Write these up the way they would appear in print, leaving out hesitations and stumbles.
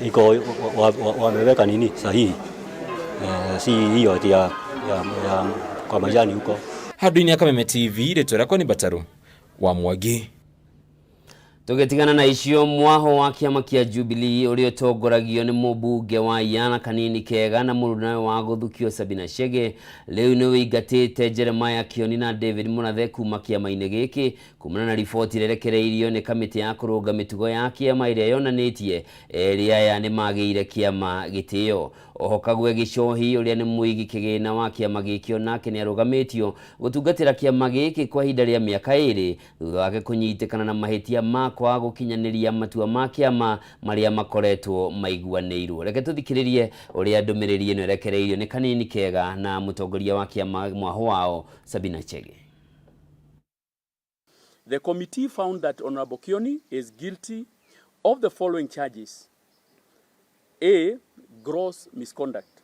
Iko wameweka nini sahihi, si hiyo ati ya kwa majani huko. Handũ-inĩ ya Kameme TV, rĩtwa rĩakwa nĩ Mbataru wa Mwangi. Tũgĩtigana na icio, mwaho wa kĩama kĩa Jubilee ũrĩa ũtongoragio nĩ mũmbunge wa Iyana Kanini Kega na mũrunawe wa Gũthukio Sabina Chege rĩu nĩ ũingatĩte Jeremiah Kioni na David Murathe kuma kĩama-inĩ gĩkĩ kumana na riboti ĩrĩa ĩrekereirio nĩ kamĩtĩ ya kũrũnga mĩtugo ya kĩama ĩrĩa yonanĩtie erĩ aya nĩ magĩire kĩama gĩtĩo. Oho Kagwe Gichohi ũrĩa nĩ mũigi kĩgĩna wa kĩama gĩkĩ onake nĩ arũgamĩtio gũtungatĩra kĩama gĩkĩ kwa ihinda rĩa mĩaka 2 thutha wake kũnyitĩkana na mahĩtia ma kwaga gũkinyanĩria matua ma kĩama marĩa makoretwo maiguanĩirwo. Reke tũthikĩrĩrie ũrĩa ndũmĩrĩri ĩno ĩrekereirio nĩ Kanini Kega na mũtongoria wa kĩama mwaho wao Sabina Chege. The committee found that Honorable Kioni is guilty of the following charges. A. Gross misconduct.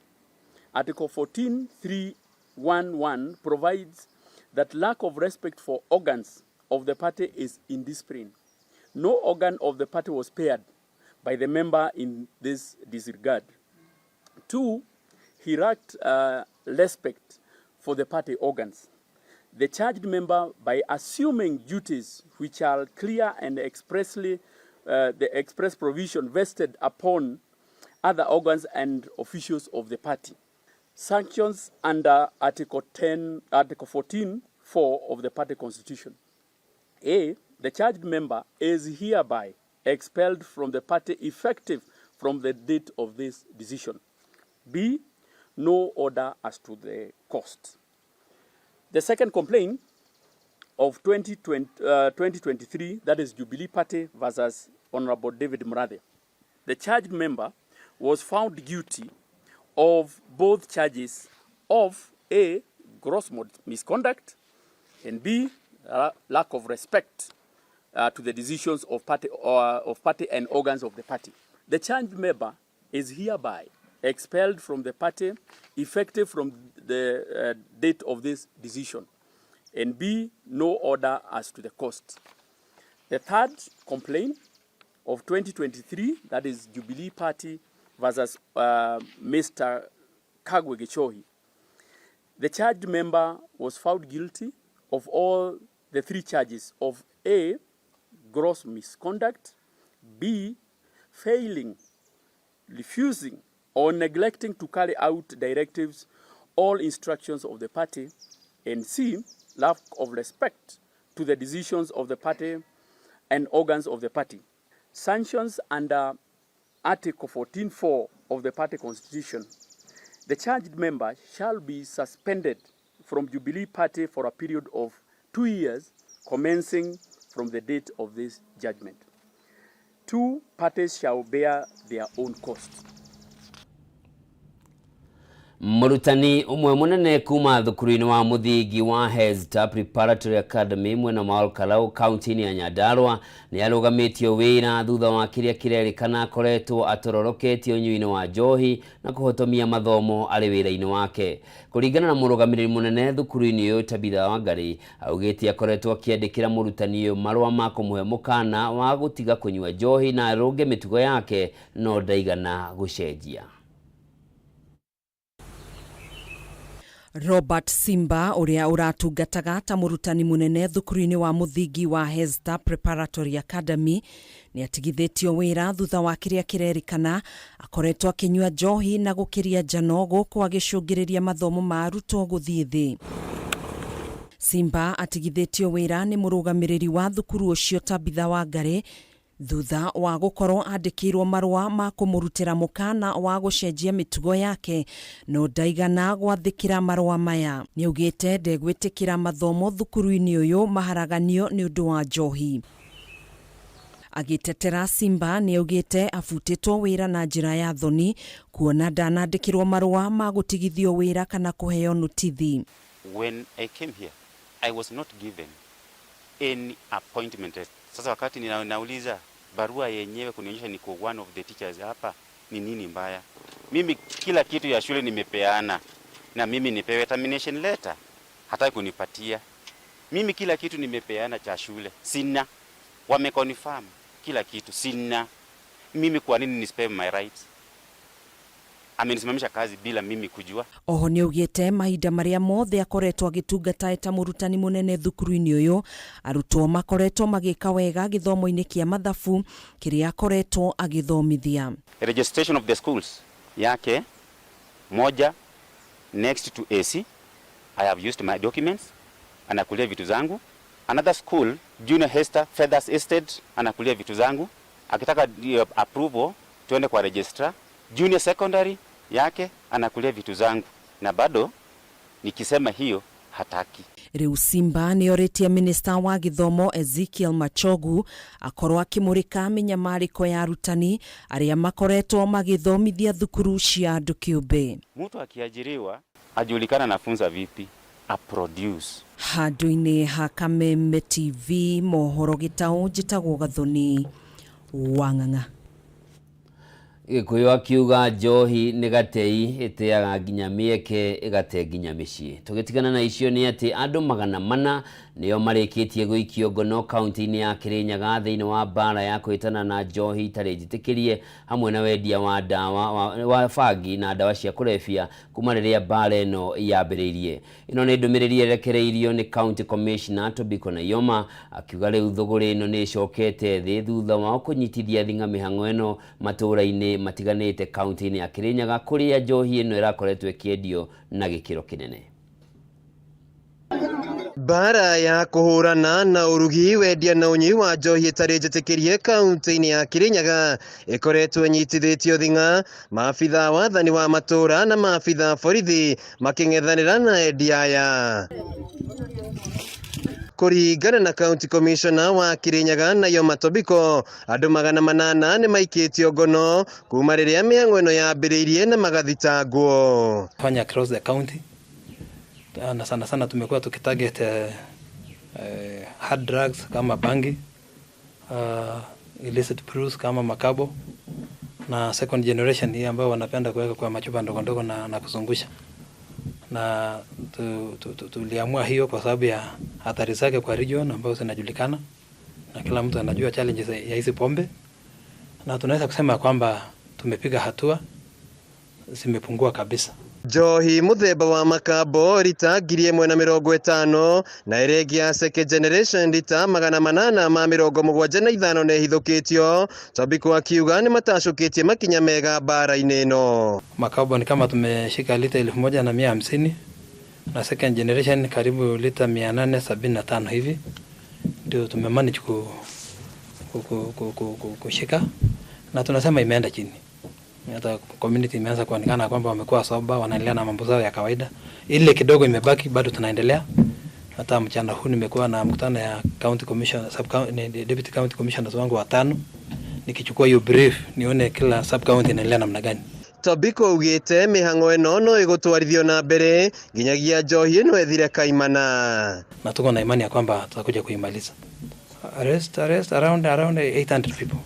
Article 14.311 provides that lack of respect for organs of the party is indiscipline. No organ of the party was spared by the member in this disregard. 2. He lacked respect for the party organs. The charged member, by assuming duties which are clear and expressly the express provision vested upon other organs and officials of the party. Sanctions under Article 10, Article 14(4) of the party constitution. A. The charged member is hereby expelled from the party effective from the date of this decision. B. No order as to the cost. The second complaint of 2023, that is Jubilee Party versus Honorable David Murathe. The charged member was found guilty of both charges of A. Gross misconduct and B. Lack of respect to the decisions of party and organs of the party. The charged member is hereby expelled from the party effective from the date of this decision, and B. No order as to the cost. The third complaint of 2023, that is Jubilee Party versus Mr. Kagwe Gichohi. The charged member was found guilty of all the three charges of A. Gross misconduct, B. Failing, refusing, or neglecting to carry out directives all instructions of the party, and C. Lack of respect to the decisions of the party and organs of the party. Sanctions under Article 14(4) of the party constitution. The charged member shall be suspended from Jubilee Party for a period of 2 years commencing from the date of this judgment. 2 parties shall bear their own costs. Mũrutani ũmwe mũnene kuma thukuru-inĩ wa mũthingi wa Hester Preparatory Academy mwena wa Olkalau kaunti-inĩ ya Nyandarua nĩ arũgamĩtio wĩra thutha wa kĩrĩa kĩrerĩkana akoretwo atororoketio ũnyui-inĩ wa njohi na kũhotomia mathomo arĩ wĩra-inĩ wake. Kũringana na mũrũgamĩrĩri mũnene thukuru-inĩ ũyũ Tabitha Wangari augĩte akoretwo akĩandĩkĩra mũrutani ũyũ marũa ma kũmũhe mũkana wa gũtiga kũnyua njohi na arũnge mĩtugo yake no ndaigana gũcenjia. Robert Simba ũrĩa ũratungataga ta mũrutani mũnene thukuru-inĩ wa mũthingi wa Hester Preparatory Academy nĩ atigithĩtio wĩra thutha wa kĩrĩa kĩrerĩkana akoretwo akĩnyua njohi na gũkĩria njano gũkũ agĩcũngĩrĩria mathomo ma arutwo gũthiĩ thĩ. Simba atigithĩtio wĩra nĩ mũrũgamĩrĩri wa thukuru ũcio Tabitha Wangari thutha wa gũkorwo andĩkĩirwo marũa ma kũmũrutĩra mũkana wa gũcenjia mĩtugo yake no ndaigana gwathĩkĩra marũa maya. Nĩaugĩte ndegwĩtĩkĩra mathomo thukuru-inĩ ũyũ maharaganio nĩ ũndũ wa njohi. Agĩtetera Simba nĩaugĩte abutĩtwo wĩra na njĩra ya thoni kuona ndanandĩkĩrwo marũa ma gũtigithio wĩra kana kũheo notithi. When I came here, I was not given any appointment. Sasa wakati ninauliza barua yenyewe kunionyesha niko one of the teachers hapa, ni nini mbaya? Mimi kila kitu ya shule nimepeana, na mimi nipewe termination letter, hataki kunipatia. Mimi kila kitu nimepeana cha shule, sina. Wameconfirm kila kitu, sina. Mimi kwa nini nisipewe my rights? Amenisimamisha kazi bila mimi kujua. Oho nĩ augĩte mahinda marĩa mothe akoretwo agĩtungata ta mũrutani mũnene thukuru-inĩ ũyũ, arutwo makoretwo magĩka wega gĩthomo-inĩ kĩa mathabu kĩrĩa akoretwo agĩthomithia. Registration of the schools yake moja next to AC, I have used my documents, anakulia vitu zangu. Another school, Junior Hester Feathers Estate, anakulia vitu zangu. Akitaka approval tuende kwa registrar. Junior secondary yake anakulia vitu zangu, na bado nikisema hiyo hataki. Rĩu Simba nĩ orĩtie minista wa gĩthomo Ezekiel Machogu akorwo akĩmũrĩka mĩnyamarĩko ya arutani arĩa makoretwo magĩthomithia thukuru cia andũ kĩũmbe. Mtu akiajiriwa ajulikana anafunza vipi, aproduce. Handũ-inĩ ha Kameme TV mohoro gĩtaũ, njĩtagwo Gathoni wa Ng'ang'a. Gĩkũyũ akiuga njohi nĩ gatei ĩteaga nginya mĩeke ĩgate nginya mĩciĩ. Tũgĩtigana na icio nĩ atĩ andũ 400 nĩo marĩkĩtie gũikio ngono kaunti-inĩ ya Kirinyaga thĩinĩ wa mbara ya kwĩtana na njohi itarĩ njĩtĩkĩrie hamwe na wendia wa ndawa wa bangi na ndawa cia kũrebia kuma rĩrĩa mbara ĩno yambĩrĩirie. Ĩno nĩ ndũmĩrĩri yerekereirio nĩ County Commissioner Tobiko Naiyoma akiuga rĩu thũgũrĩ ĩno nĩ ĩcokete thĩ thutha wao kũnyitithia thing'a mĩhang'o ĩno matũũra-inĩ matiganĩte kaunti-inĩ ya Kirinyaga kũrĩa njohi ĩno ĩrakoretwo ĩkĩendio na gĩkĩro kĩnene. Mbara ya kũhũrana na ũrugi, wendia na ũnyui wa njohi ĩtarĩ njĩtĩkĩrie kaunti-inĩ ya Kirinyaga ĩkoretwo ĩnyitithĩtio thing'a, maabitha wathani wa matũũra na maabitha borithi makĩng'ethanĩra na endia aya. Kũringana na County Commissioner wa Kirinyaga Naiyoma Tobiko, andũ 800 nĩ maikĩtio ngono kuma rĩrĩa mĩhang'o ĩno yambĩrĩirie na magathitangwo. Fanya across the county na sana sana tumekuwa tukitarget hard drugs kama bangi, illicit brews kama makabo na second generation hii ambayo wanapenda kuweka kwa machupa ndogo ndogo na kuzungusha. Na tuliamua hiyo kwa sababu ya hatari zake kwa region ambazo zinajulikana na kila mtu anajua challenges ya hizi pombe, na tunaweza kusema kwamba tumepiga hatua, zimepungua kabisa. Njohi muthemba wa makabo rita 1,050 na ĩrĩa ĩngĩ ya second generation rita 875 nĩ ĩhithũkĩtio. Tobiko akiuga nĩ matacũkĩtie makinya mega mbara-inĩ ĩno. Makabo ni kama tumeshika lita 1,150 na second generation karibu lita 875 hivi ndio tumemanage kushika, na tunasema imeenda chini. Hata community imeanza kuonekana kwamba wamekuwa sober, wanaendelea na mambo zao ya kawaida. Ile kidogo imebaki bado tunaendelea. Hata mchana huu nimekuwa na mkutano ya county commissioner, sub county, deputy county commissioners wangu watano, nikichukua hiyo brief nione kila sub county inaendelea namna gani. Tobiko augĩte mĩhang'o ĩno no ĩgũtwarithio na mbere nginyagia njohi ĩno ĩthire kaimana. Na tuko na imani ya kwamba tutakuja kuimaliza. Arrest around 800 people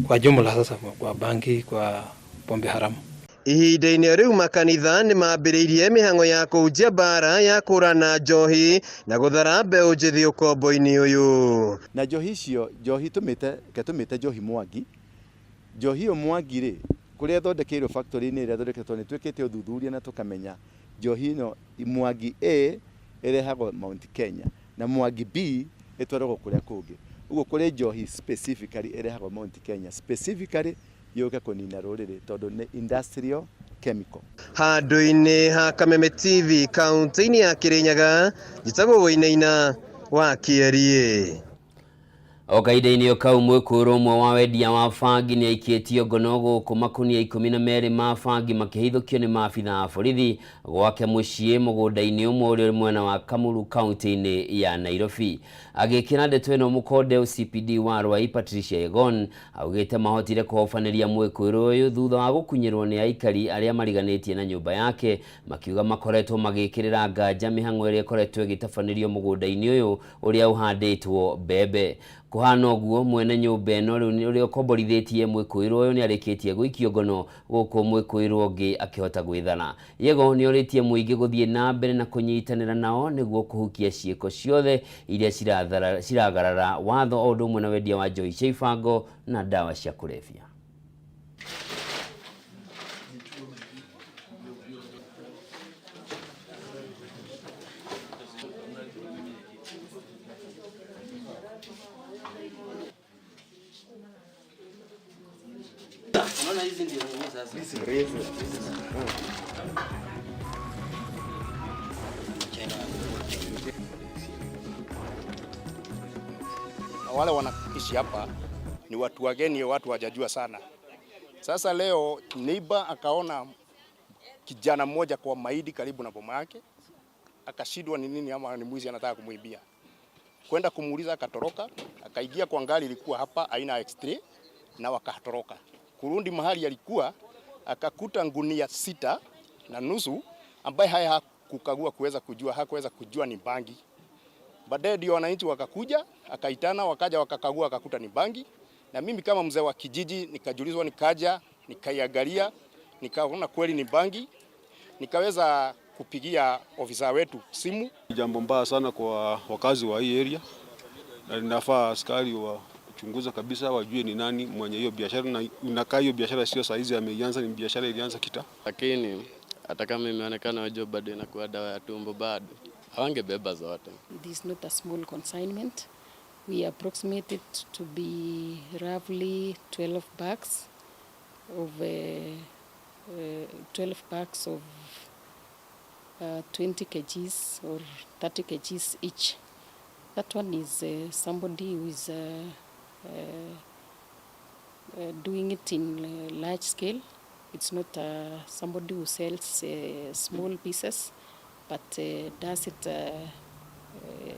kwa jumla sasa, kwa bangi, kwa pombe haramu. Ihinda-inĩ rĩu makanitha nĩ mambĩrĩirie mĩhang'o ya kũhunjia mbara ya kũrana njohi na gũthara mbeũ njĩthĩ ũkombo-inĩ ũyũ. Na njohi icio, njohi tũmĩte njohi mwangi. Njohi ĩyo mwangi rĩ, kũrĩa ĩthondekeirwo factory-inĩ ĩrĩa ĩthondeketwo nĩ twĩkĩte ũthuthuria na tũkamenya njohi ĩno mwangi A ĩrehagwo Mount Kenya na mwangi B ĩtwaragwo kũrĩa kũngĩ. Ũguo kũrĩ njohi specifically ĩrehagwo Mount Kenya specifically yũke kũnina rũrĩrĩ tondũ nĩ industrial chemical. Handũ-inĩ ha Kameme TV kaunti-inĩ ya Kirinyaga, njĩtagwo Wainaina wa Kĩeriĩ. O kahinda-inĩ o kau mwĩkũĩrwo ũmwe wa wendia wa bangi nĩ aikĩtio ngono gũkũ makunia 12 ma bangi makĩhithũkio nĩ maabitha a borithi gwake mũciĩ mũgũnda-inĩ ũmwe ũrĩa ũrĩ mwena wa Kamulu kaunti-inĩ ya Nairobi. Agĩkĩra ndeto ĩno mũkonde OCPD wa Ruai Patricia Yegon augĩte mahotire kũhobanĩria mwĩkũĩrwo ũyũ thutha wa gũkunyĩrwo nĩ aikari arĩa mariganĩtie na nyũmba yake, makiuga makoretwo magĩkĩrĩra nganja mĩhang'o ĩrĩa ĩkoretwo ĩgĩtabanĩrio mũgũnda-inĩ ũyũ ũrĩa ũhandĩtwo mbembe. Kũhana ũguo mwene nyũmba ĩno rĩu ũrĩa ũkomborithĩtie mwĩkũĩrwo ũyũ nĩarĩkĩtie gũikio ngono gũkũ mwĩkũĩrwo ũngĩ akĩhota gwĩthara. Yego nĩorĩtie mũingĩ gũthiĩ na mbere na kũnyitanĩra nao nĩguo kũhukia ciĩko ciothe iria ciragarara watho o ũndũ ũmwe na wendia wa njohi cia ibango na ndawa cia kũrebia. Wale wanaishi hapa ni watu wageni, watu wajajua sana. Sasa leo neighbor akaona kijana mmoja kwa maidi karibu na boma yake, akashindwa ni nini ama ni mwizi anataka kumuibia. Kwenda kumuuliza akatoroka, akaingia kwa gari ilikuwa hapa aina ya X3 na wakatoroka. Kurundi mahali alikuwa akakuta ngunia 6.5 ambaye haya hakukagua kuweza kujua, hakuweza kujua ni bangi. Baadaye ndio wananchi wakakuja, akaitana, wakaja wakakagua akakuta ni bangi. Na mimi kama mzee wa kijiji nikajulizwa, nikaja, nikaiangalia, nikaona kweli ni bangi. Nikaweza kupigia ofisa wetu simu. Jambo mbaya sana kwa wakazi wa hii area, na linafaa askari wa kuchunguza kabisa wajue ni nani mwenye hiyo biashara, na unakaa hiyo biashara sio saizi ameianza, ni biashara ilianza kita. Lakini hata kama imeonekana wajua bado inakuwa dawa ya tumbo bado. Hawangebeba zote. It is not a small consignment. We approximate it to be roughly 12 bags of 12 bags of 20 kgs or 30 kgs each. That one is somebody who is doing it in large scale. It's not somebody who sells small pieces, but does it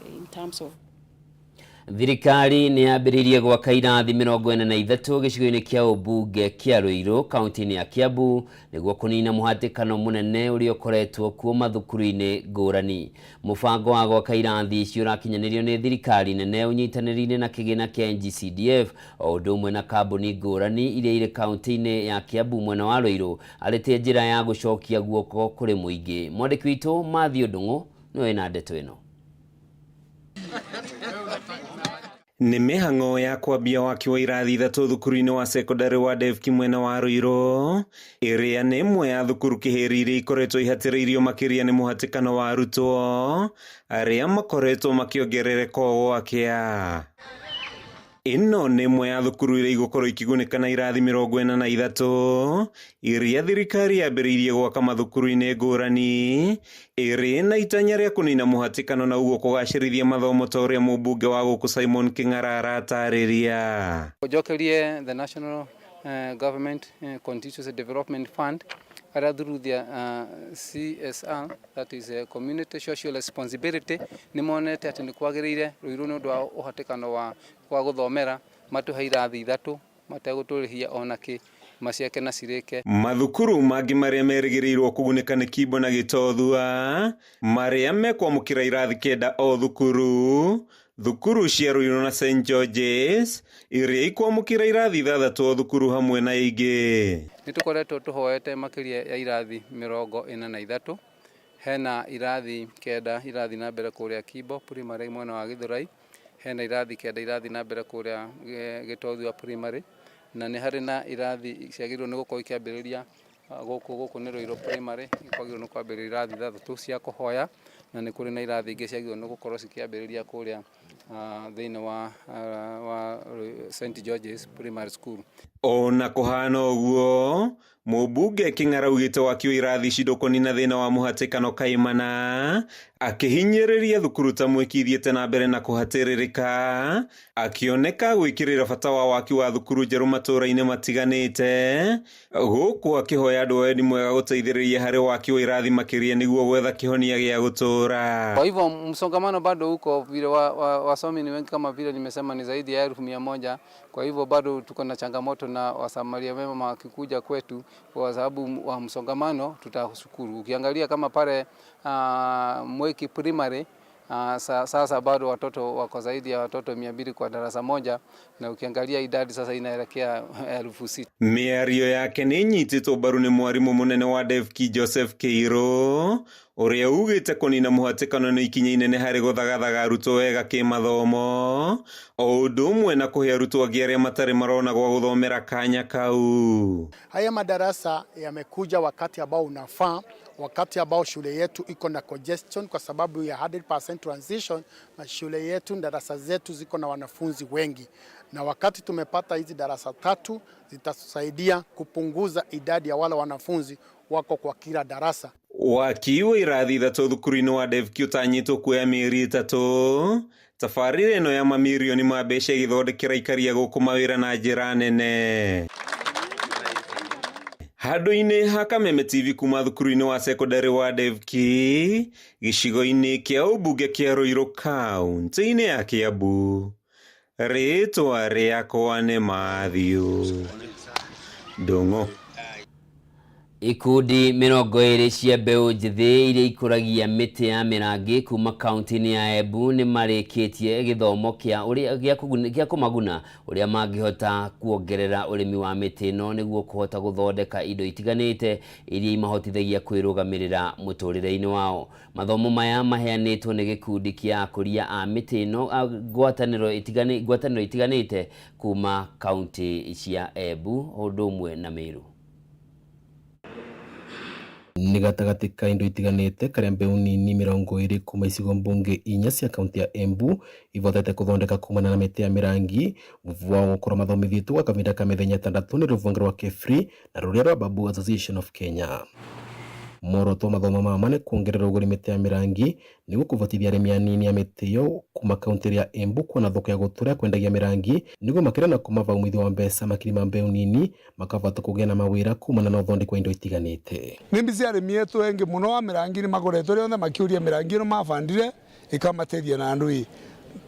in terms of. Thirikari nĩ yambĩrĩirie gwaka irathi 43 gĩcigo-inĩ kĩa ũmbunge kĩa Ruiru kaunti-inĩ ya Kiambu nĩguo kũnina mũhatĩkano mũnene ũrĩa ũkoretwo kuo mathukuru-inĩ ngũrani. Mũbango wa gwaka irathi icio ũrakinyanĩrio nĩ thirikari nene ũnyitanĩrĩire na kĩgĩna kĩa NGCDF o ũndũ ũmwe na kambuni ngũrani iria irĩ kaunti-inĩ ya Kiambu mwena wa Ruiru arĩ njĩra ya gũcokia guoko kũrĩ mũingĩ. Mwandĩki witũ Matthew Ndung'u nĩwe wĩna ndeto ĩno. Nĩ mĩhang'o ya kwambia waki wa irathi 3 thukuru-inĩ wa sekondari wa Devki mwena wa Ruiru ĩrĩa nĩ ĩmwe ya thukuru kĩhĩri iria ikoretwo ihatĩrĩirio makĩria nĩ mũhatĩkano wa arutwo arĩa makoretwo makĩongerereka o gwakĩa. Ĩno nĩ ĩmwe ya thukuru iria igũkorwo ikĩgunĩka na irathi 43 iria thirikari yambĩrĩirie gwaka mathukuru-inĩ ngũrani ĩrĩ na itanya rĩa kũnina mũhatĩkano na ũguo kũgacĩrithia mathomo ta ũrĩa mũmbunge wa gũkũ Simon King'ara aratarĩria. Njokerie the National Government Constituency Development Fund arĩa through their CSR, that is Community Social Responsibility, nĩ monete atĩ nĩ kwagĩrĩire Ruiru nĩ ũndũ wa ũhatĩkano wa kwa gũthomera matũhe irathi 3 mategũtũrĩhia ona kĩ maciake na cirĩke. Mathukuru mangĩ marĩa merĩgĩrĩirwo kũgunĩka nĩ Kimbo na Gĩtothua marĩa mekwamũkĩra irathi 9 o thukuru, thukuru cia Ruiru na St George's iria ikwamũkĩra irathi 6 o thukuru hamwe na ingĩ. Nĩ tũkoretwo tũhoete makĩria ya irathi 43, hena irathi 9 irathi na mbere kũrĩa Kimbo Primary mwena wa Githurai, hena irathi 9 irathi na mbere kũrĩa Gĩtothua Primary, na nĩ harĩ na irathi ciagĩrĩirwo nĩ gũkorwo ikĩambĩrĩria gũkũ nĩ Ruiru Primary, kwagĩrĩirwo nĩ kwambĩrĩria irathi 6 cia kũhoya, na nĩ kũrĩ na irathi ingĩ ciagĩrĩirwo nĩ gũkorwo cikĩambĩrĩria kũrĩa thĩinĩ wa St George's Primary School. Ona kũhana ũguo mũmbunge King'ara augĩte waki wa irathi ici ndũkũnina thĩna wa mũhatĩkano kaimana, akĩhinyĩrĩria thukuru ta Mwiki ithiĩte na mbere na kũhatĩrĩrĩka, akĩoneka gwĩkĩrĩra bata wa waki wa thukuru njerũ matũũra-inĩ matiganĩte, gũkũ akĩhoya andũ a wendi mwega gũteithĩrĩria harĩ waki wa irathi makĩria nĩguo gwetha kĩhonia gĩa gũtũũra. Kwa hivyo msongamano bado uko vile, wasomi ni wengi kama vile nimesema ni zaidi ya 100,000. Kwa hivyo bado tuko na changamoto na wasamaria wema wakikuja kwetu kwa sababu wa msongamano tutashukuru. Ukiangalia kama pale Mwiki Primary Sasa bado watoto wako zaidi ya watoto 200 kwa darasa moja, na ukiangalia idadi sasa inaelekea 6,000. Mĩario yake nĩ ĩnyitĩtwo mbaru nĩ mwarimũ mũnene wa Devki Joseph Kĩirũ ũrĩa ugĩte kũnina mũhatĩkano nĩ ikinya inene harĩ gũthagathaga arutwo wega kĩmathomo o ũndũ ũmwe na kũhe arutwo angĩ arĩa matarĩ marona gwa gũthomera kanya kau. Haya madarasa yamekuja wakati ambao unafaa, wakati ambao shule yetu iko na congestion kwa sababu ya 100% transition, na shule yetu darasa zetu ziko na wanafunzi wengi, na wakati tumepata hizi darasa tatu zitasaidia kupunguza idadi ya wale wanafunzi wako kwa kila darasa. Waki wa irathi ithatũ thukuru-inĩ wa Devki ũtanyĩtwo kuoya mĩeri 3 tabarĩra ĩno ya mamirioni ma mbeca ĩgĩthondekera aikari a gũkũ mawĩra na njĩra nene. Handũ-inĩ ha Kameme TV kuma thukuru-inĩ wa cekondarĩ wa Devki gĩcigo-inĩ kĩa ũmbunge kĩa Ruiru kaũntĩ-inĩ ya Kiambu, rĩtwa rĩakwa nĩ Matthew Ndung'u. Ikundi 20 cia mbeũ njĩthĩ iria ikũragia mĩtĩ ya mĩrangi kuma kaunti-inĩ ya Embu nĩ marĩkĩtie gĩthomo kĩa kũmaguna ũrĩa mangĩhota kuongerera ũrĩmi wa mĩtĩ ĩno nĩguo kũhota gũthondeka indo itiganĩte iria imahotithagia kwĩrũgamĩrĩra mũtũrĩre-inĩ wao. Mathomo maya maheanĩtwo nĩ gĩkundi kĩa akũria a mĩtĩ ĩno ngwatanĩro itiganĩte kuma kaunti cia Embu ũndũ ũmwe na Meru. Nĩ gatagatĩ ka indo itiganĩte karĩa mbeũ nini 20 kuma icigo mbunge 4 cia kaunti ya Embu ivotete kũthondeka kumana na mĩtĩ ya mĩrangi mũvu wao gũkorwo mathomithĩtwo gwa kahinda ka mĩthenya 6 nĩ rũhonge rwa KEFRI na rũrĩa rwa Babu Association of Kenya. Muoroto wa mathomo mama nĩ kuongerera ũgũri mĩtĩ ya mĩrangi nĩguo kũvotithia arĩmi anini a mĩtĩ ĩyo kuma kaunti ya Embu kuona thoko ya gũtũra ya kwendagia mĩrangi nĩguo makĩria na kũmava umithio wa mbeca makiri ma mbeũ nini makavota kũgĩa na mawĩra kumana na ũthondeki wa indo itiganĩte. Nĩ mbici arĩmi etu engi mũno wa mĩrangi nĩ makoretwo rĩothe makĩũria mĩrangi ĩno mabandire ĩkamateithia na ndũĩ.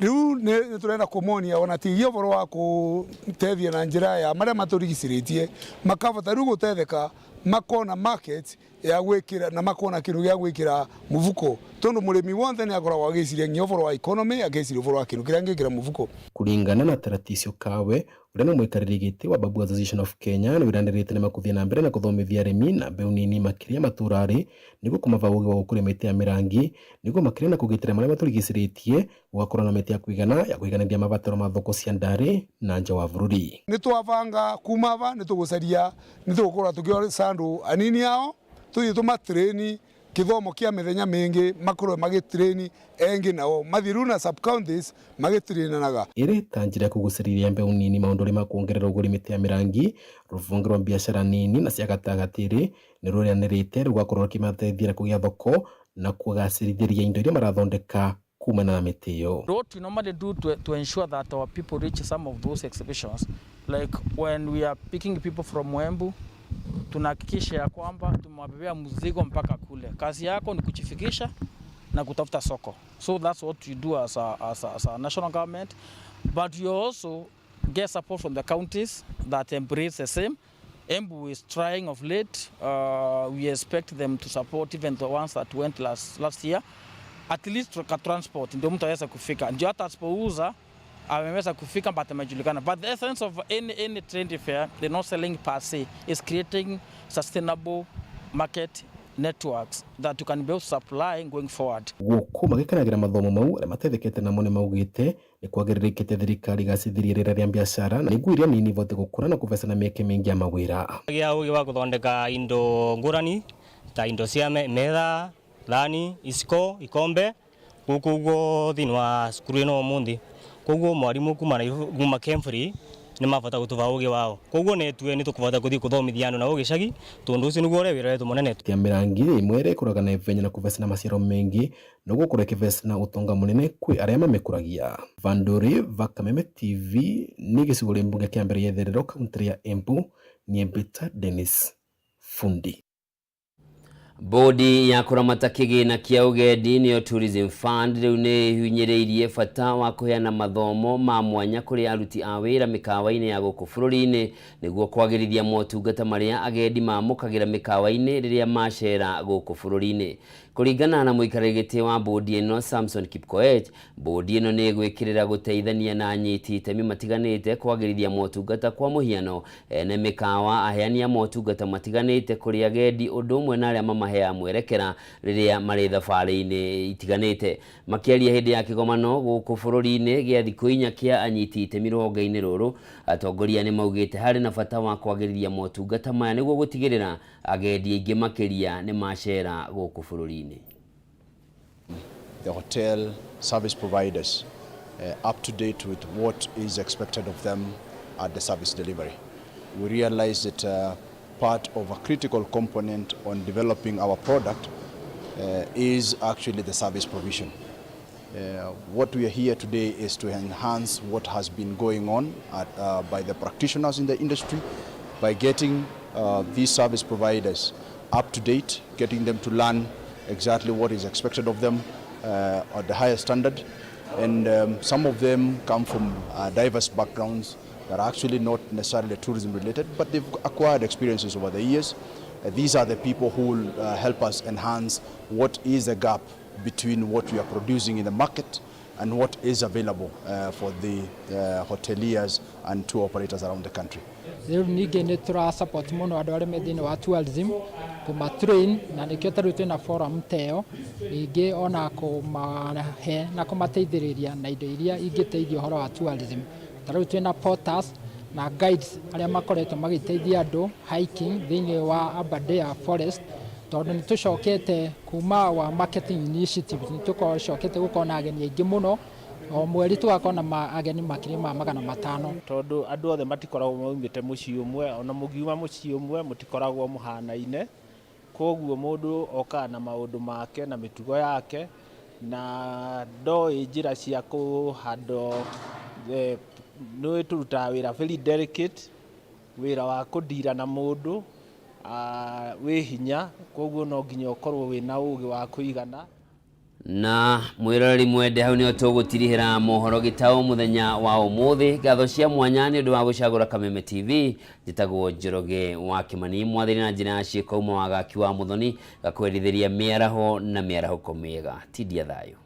Rĩu nĩ tũrenda kũmonia ona ti ũhoro wa kũteithia na njĩra ya marĩa matũrigicĩrĩtie makavota rĩu gũtetheka makona market ya gwikira na makona kindu gĩa gwikira muvuko tondu murimi wonthe ni akoragwo agiciria nginya ũhoro wa economy agiciria ũhoro wa kindu kiria angĩkĩra muvuko. Kuringana na Taratisio Kawe ũrĩa nĩ mũikarĩri gĩtĩ wa Babu Association of Kenya nĩ wĩranĩrĩte nĩ makũthiĩ na mbere na kũthomithia arĩmi na mbeũ nini makĩria matũra-rĩ nĩguo kũmava ũgĩ wa gũkũria mĩtĩ ya mĩrangi nĩguo makĩria na kũgitĩra marĩa matũrigicĩrĩtie gũgakorwo na mĩtĩ ya kũigana ya kũiganĩria mabataro ma thoko cia ndarĩ na nja wa bũrũri. Nĩ twabanga kuma ava nĩ tũgũcaria nĩ tũgũkorwo tũkĩoca andũ anini ao tũthiĩ tũmatraini kithomo kia mithenya mingi makorwo magitraini engi nao mathiru na sub counties magitrainanaga. Ĩrĩ ta njĩra ya kũgucĩrĩria mbeũ nini maũndũ-inĩ ma kuongerera ũgũri mĩtĩ ya mĩrangi rũhonge rwa biacara nini na cia gatagatĩ-rĩ nĩ rũranĩrĩte rũgakorwo rũkĩmateithia kũgĩa thoko na kũgacĩrithĩria indo iria marathondeka kumana na mĩtĩ ĩyo. What we normally do to ensure that our people reach some of those exhibitions, like when we are picking people from Embu, tunahakikisha ya kwamba tumewabebea mzigo mpaka kule. Kazi yako ni kujifikisha na kutafuta soko. So that's what we do as a national government, but you also get support from the counties that embrace the same. Embu is trying of late. We expect them to support even the ones that went last year. At least transport ndio mtu aweza kufika. Ndio hata asipouza ameweza kufika but amejulikana. But the essence of any trade fair, they're not selling per se, is creating sustainable market networks that you can be supplying going forward. Gũkũ magĩkenagĩra mathomo mau arĩa matethekete namo nĩ maugĩte nĩ kwagĩrĩrĩkĩte thirikari ĩgacĩrithie rĩera rĩa biacara na nĩguo iria nini ivote gũkũra na kũvecana mĩeke mĩingĩ ya mawĩra. Gĩa ũgĩ wa gũthondeka indo ngũrani ta indo cia metha, thani, iciko, ikombe gũkũ ũguo thĩinĩ wa cukuru ĩno ũmũthĩ. Koguo mwarimu kuma KEMFRI nĩ mabata gũtũba ũgĩ wao. Koguo netue nĩ tũkũbata gũthiĩ kũthomithia andũ na gĩcagi tondũ ũcio nĩguo ũrĩa wĩra wetu mũnene. Ya mĩrangi ĩmwe ĩrĩa ĩkũraga na ihenya na kũvecana maciaro mengi no gũkorwo ĩkĩvecana ũtonga mũnene kwĩ arĩa mamĩkũragia. Vandũri va Kameme TV nĩ gĩcigo rĩa mbunge kĩa mbere ya Itherero kaũntĩ ya Embu Niembita Dennis Fundi. Bodi ya kũramata kĩgĩna kĩa ũgendi nĩyo Tourism Fund rĩu nĩ ĩhinyĩrĩirie bata wa kũheana mathomo ma mwanya kũrĩ aruti a wĩra mĩkawa-inĩ ya gũkũ bũrũri-inĩ nĩguo kwagĩrithia motungata marĩa agendi mamũkagĩra mĩkawa-inĩ rĩrĩa macera gũkũ bũrũri-inĩ. Kũringana na mũikarĩri gĩtĩ wa bũndi ĩno Samson Kipkoech, bũndi ĩno nĩ ĩgwĩkĩrĩra gũteithania na anyiti itemi matiganĩte kwagĩrithia motungata kwa mũhiano ene mĩkawa, aheani a motungata matiganĩte kũrĩ agendi ũndũ ũmwe na arĩa mamaheaga mwerekera rĩrĩa marĩ thabarĩ-inĩ itiganĩte. Makĩaria hĩndĩ ya kĩgomano gũkũ bũrũri-inĩ gĩa thikũ inya kĩa anyiti itemi rũhonge-inĩ rũrũ, atongoria nĩ maugĩte harĩ na bata wa kwagĩrithia motungata maya nĩguo gũtigĩrĩra agendi aingĩ makĩria nĩ macera gũkũ bũrũri-inĩ. The hotel service providers up to date with what is expected of them at the service delivery. We realize that part of a critical component on developing our product is actually the service provision. What we are here today is to enhance what has been going on by the practitioners in the industry by getting these service providers up to date, getting them to learn exactly what is expected of them at the higher standard. And some of them come from diverse backgrounds that are actually not necessarily tourism related, but they've acquired experiences over the years. These are the people who will help us enhance what is the gap between what we are producing in the market and what is available for the hoteliers and tour operators around the country. Rĩu ningĩ nĩ tũra support mũno andũ arĩa me thĩinĩ wa tourism kũma train, na nĩkĩo tarĩu twĩna forum ta ĩyo, ningĩ ona kũmahe na kũmateithĩrĩria na indo iria ingĩteithia ũhoro wa tourism. Ta rĩu twĩna porters na guides arĩa makoretwo magĩteithia andũ hiking thĩinĩ wa Aberdare Forest, tondũ nĩ tũcokete kuma wa marketing initiative, nĩ tũcokete gũkorwo na ageni aingĩ mũno, o mweri tũgakorwo na ageni makĩria ma 500. Tondũ andũ othe matikoragwo maumĩte mũciĩ ũmwe, ona mũngiuma mũciĩ ũmwe mũtikoragwo mũhanaine, koguo mũndũ okaga na maũndũ make na mĩtugo yake na ndoĩ njĩra cia kũhandwo. Nĩ tũrutaga wĩra very delicate, wĩra wa kũndira na mũndũ wĩ hinya, koguo no nginya ũkorwo wĩna ũgĩ wa kũigana. Na mwiroreri mwende, hau nĩho tũgũtirihĩra mohoro gĩtaũ mũthenya wa ũmũthĩ. Ngatho cia mwanya nĩ ũndũ wa gũcagũra Kameme TV. Njĩtagwo Njoroge wa Kĩmani, mwathĩri na njĩra ya ciĩko uma wagaki wa Mũthoni gakwendithĩria mĩaraho na mĩarahũko mĩega. Tindia thayũ.